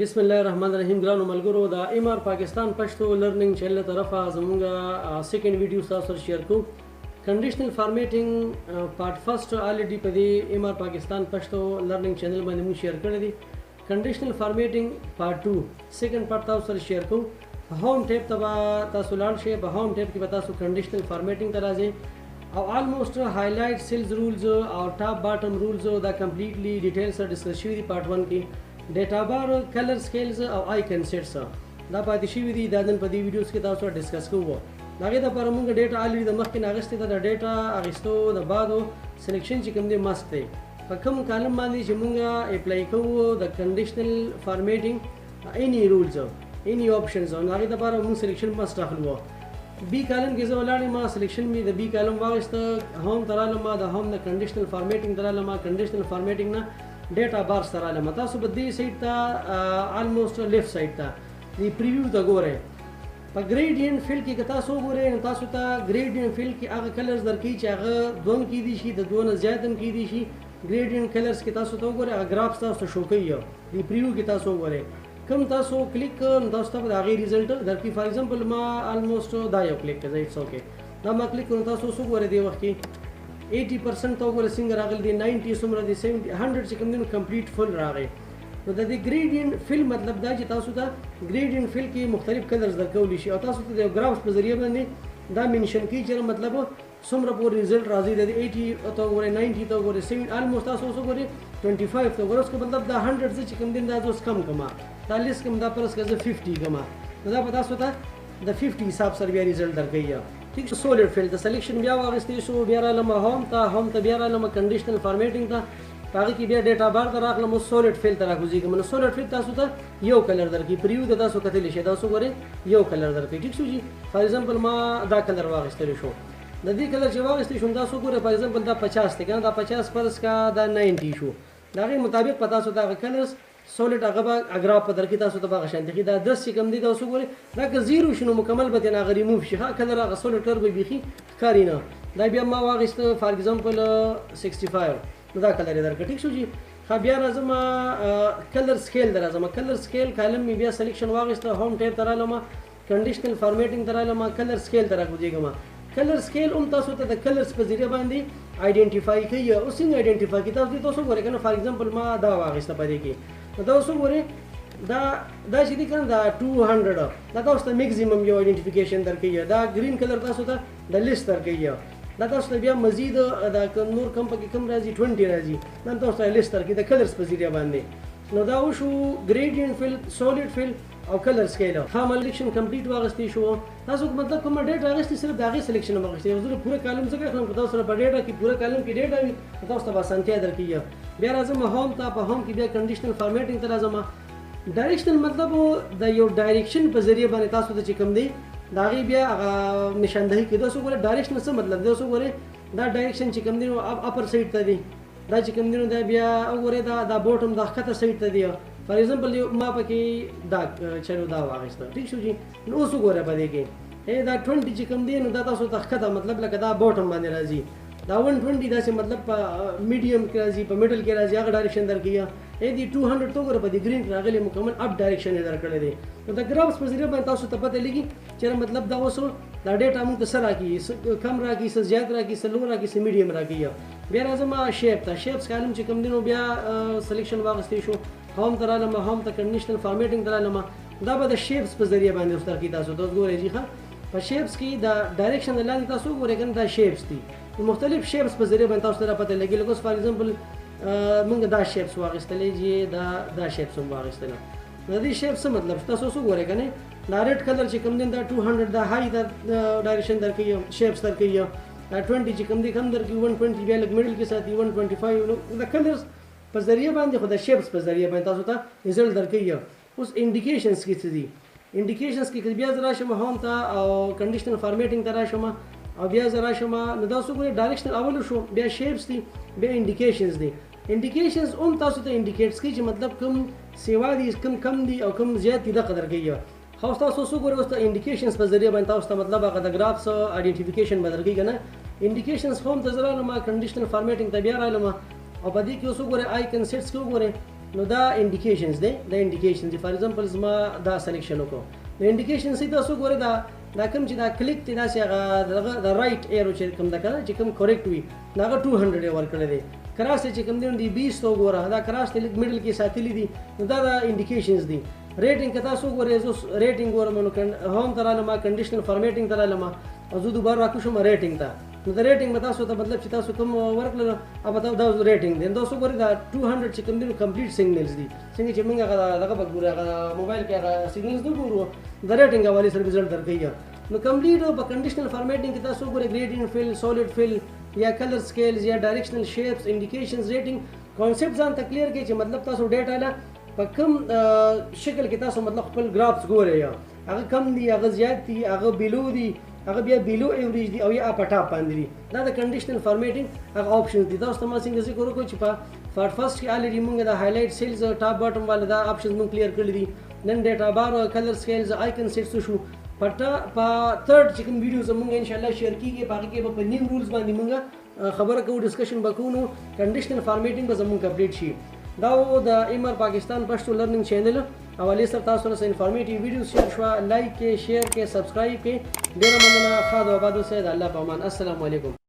بسم الله الرحمن الرحیم. ګرانو ملګرو، د ایم آر پاکستان پښتو لرننګ چینل طرفه زمونږ second ویډیو تاسو سره share کوو. Conditional formatting part first already په دې ایم آر پاکستان پښتو لرننګ چینل باندې موږ share کړی دی. Conditional formatting part 2 second part تاسو سره share کوو. Home tab ته به تاسو لاړ شئ، په home tab کې به تاسو conditional formatting ته راځئ او almost highlight cells rules او top bottom rules دا completely detail سره discuss شوي دي part 1 کې. Data bar، color scales او icon sets دا پاتې شوي دي، دا نن په دې ویډیوز کې تاسو سره discuss کوو. د هغې دپاره مونږ data already د مخکې نه اخیستې ده. د data اخیستو د بعدو selection چې کوم دی must دی، په کوم column باندې چې مونږ apply کوو د conditional formatting any rules، any options، نو هغې دپاره مونږ selection must اخلو. B column کې زه ولاړ یم، selection مې د B column واخیسته، home ته رالم، د home نه conditional formatting ته رالم، conditional formatting نه data bars ته رالم. تاسو به دې side ته almost left side ته دې preview ته ګورئ. په gradient fill کې که تاسو وګورئ نو تاسو ته gradient fill کې هغه colors درکوي چې هغه دوه هم کېدی شي، د دوه نه زیات هم کېدی شي. Gradient colors کې تاسو ته وګورئ، هغه graphs تاسو ته show کوي. دې preview کې تاسو وګورئ، کوم تاسو کلیک کړ نو تاسو ته به د هغې result درکوي. For example ما almost دا یو کلیک کړ، it's okay، دا ما کلیک کړ، تاسو اوس وګورئ دې وخت کې 80% ته وګورئ څنګه راغلی دی، 90 څومره دی، 70، 100 چې کوم دی نو complete full راغی. نو د دې gradient fill مطلب دا چې تاسو ته gradient fill کې مختلف colors درکولی شي او تاسو ته د یو graphs په ذریعه باندې دا mention کوي چې مطلب څومره پورې result راځي. د دې 80 ته وګورئ، 90 ته وګورئ، 7 almost تاسو اوس وګورئ 25 ته وګورئ. اوس که مطلب دا 100 زه چې کوم دی دا زه اوس کم کړم، دا less کړم، دا فرض کړه زه 50 کړم، نو دا به تاسو ته د 50 حساب سره بیا result درکوي. ټیک شو. Solid fill د selection بیا واغستې شو، بیا رالم home ته، home ته بیا رالم conditional formatting ته، په هغې کې بیا data bar ته راغلم، اوس solid fill ته راکوزېږم. نو solid fill تاسو ته یو color درکوي، preview ته تاسو کتلی شئ، تاسو ګورئ یو color درکوي. ټیک شو جي. For example ما دا color واغستلی شو، د دې color چې واغستې شو تاسو ګورئ for example دا 50 دی که نه، دا 50 فرض که دا 90 شو، د هغې مطابق په تاسو ته هغه colors solid هغه به graph په درکې تاسو ته به هغه شان دی. دا 10 چې کوم دی تاسو ګورئ دا که zero شي نو مکمل به ترې هغه ریموو شي، ښه color هغه solid color به بیخي ښکاري نه. دا بیا ما واخیسته for example 65، نو دا color یې درکړ. ټیک شو جي. ښه بیا راځم color scale ته راځم. Color scale column مې بیا selection واخیسته، home tab ته رالم، conditional formatting ته رالم، color scale ته راکوزېږم. Color scale هم تاسو ته د colors په ذریعه باندې identify کوي. اوس څنګه identify کوي تاسو دې تاسو وګورئ که نه. For example ما دا واخیسته په دې کې، نو دا اوس وګورئ دا چې دی که نه دا 200 دا تاسو ته maximum یو identification درکوي. دا green color تاسو ته د list درکوي. دا تاسو ته بیا مزید دا نور کم پکې کم راځي، 20 راځي، دا تاسو ته list درکوي د colors په ذریعه باندې. نو دا وشو gradient fill، solid fill او color scale. ښه selection complete واغستې شو. تاسو مطلب کومه data اخیستې صرف د هغې selection هم واخیستې. یو زه پوره column ځکه اخلم که تاسو سره په data کې پوره column کې data وي نو تاسو ته به اسانتیا درکوي. بیا راځم home ته، په home کې بیا conditional formatting ته راځم. Directional مطلب د یو direction په ذریعه باندې تاسو ته چې کوم دی د هغې بیا هغه نشاندهي کوي. تاسو وګورئ directional څه مطلب دی، تاسو وګورئ دا direction چې کوم دی نو upper side ته دی، دا چې کوم دی نو دا بیا وګورئ دا bottom دا ښکته side ته دی. For example ما پکې دا چلو دا واخیسته. ټیک شو جي. نو اوس وګورئ په دې کې دا 20 چې کوم دی نو دا تاسو ته ښکته مطلب لکه دا bottom باندې راځي، دا 120 داسې مطلب په medium کې راځي، په middle کې راځي، هغه direction درکوي. دې 200 ته وګوره په دې green کې راغلی مکمل up direction یې درکړی دی. نو د graphs په ذریعه باندې تاسو ته پته لګي چې مطلب دا اوس دا data موږ ته څه راکړي، څه کم راکړي، څه زیات راکړي، څه low راکړي، څه medium راکړي. بیا راځم shape ته. Shapes column چې کوم دی نو بیا selection واغستې شو، home ته رالم، home ته conditional formatting ته رالم. دا به د shapes په ذریعه باندې اوس درکړي تاسو ته. ګورئ جي ښه په shapes کې دا direction د لاندې تاسو وګورئ که نه دا shapes دي، نو مختلف shapes په ذریعه باندې تاسو ته پته لګي. لکه اوس for example موږ دا shapes واخیستلې جي، دا shapes هم واخیستله. نو د دې shapes څه مطلب تاسو اوس وګورئ که نه، دا red color چې کوم دی دا 200 دا high دا direction درکوي، shapes درکوي. دا 20 چې کوم دی کم درکوي، 120 بیا لږ middle کې ساتي، 125. نو د colors په ذریعه باندې خو د shapes په ذریعه باندې تاسو ته result درکوي. اوس indications کې څه دي؟ Indications کې بیا زه راشم home ته او conditional formatting ته راشم او بیا زه راشم. نو تاسو ګورئ directional اول شو، بیا shapes دي، بیا indications دي. Indications هم تاسو ته indicates کوي چې مطلب کوم سیوا دي، کوم کم دي او کوم زیات دي، دغه درکوي. خو تاسو اوس وګورئ اوس ته indications په ذریعه باندې تاسو ته مطلب هغه د graphs identification به درکوي که نه. Indications home ته زه رالم، conditional formatting ته بیا رالم او په دې کې اوس وګورئ icon sets کې وګورئ نو دا انډیکیشنز دی، دا انډیکیشنز دی. فار ایگزامپل زما دا سلیکشن وکړو، نو انډیکیشن سي تاسو ګورئ، دا دا کوم چې دا کلیک دی، داسې هغه دغه د رائټ ایرو چې کوم ده کنه، چې کوم کریکټ وي، هغه 200 یې ورکړی دی. کراس چې کوم دی، دی 20 ته وګوره، دا کراس ته لږ میډل کې ساتلی دي. نو دا د انډیکیشنز دي. ریټینګ که تاسو وګورئ، زه ریټینګ ګورم، نو هوم ته رالم، کنډیشنل فارمیټینګ ته رالم او زه دوباره راکوشم ریټینګ ته. نو د ریټینګ به تاسو ته مطلب چې تاسو کوم ورکړل، هغه دا ریټینګ دی. تاسو ګورئ، دا 200 چې کوم دي، کمپلیټ سیګنلز دي. څنګه چې موږ هغه دغه به ګورو، هغه موبایل کې هغه سیګنلز نه ګورو، د ریټینګ حوالې سره رزلټ درکوي. نو کمپلیټ په کنډیشنل فارمیټینګ کې تاسو ګورئ، ګریډینټ فل، سولیډ فل یا کلر سکیلز یا ډایریکشنل شیپس، انډیکیشنز، ریټینګ کانسپټ ځان ته کلیر کړئ چې مطلب تاسو ډیټا له په کوم شکل کې تاسو مطلب خپل ګرافز ګورئ، هغه کم دي، هغه زیات دي، هغه بیلو دي، هغه بیا بیلو ایوریج دي او یا په ټاپ باندې دي. دا د کنډیشنل فارمیټینګ هغه آپشنز دي. تاسو ته ما څنګه ذکر وکړو چې په پارټ فرست کې الریډي مونږ د هایلایټ سیلز، ټاپ باټم والا دا آپشنز مونږ کلیر کړی دي. نن ډیټا بار، کلر سکیلز، آیکن سیټس شو. په تھرډ چې کوم ویډیو زمونږ ان شاء الله شیر کیږي، په هغه کې به په نیو رولز باندې مونږ خبره کوو، ډسکشن به کوو. نو کنډیشنل فارمیټینګ به زمونږ کمپلیټ شي. دا و د ایم آر پاکستان پښتو لرننګ چینل حوالې سره تاسو سره انفارمیټیو ویډیو شیر شوه. لایک کې، شیر کې، سبسکرایب کې. ډیره مننه. ښاد او آباد اوسئ. د الله په امان. السلام علیکم.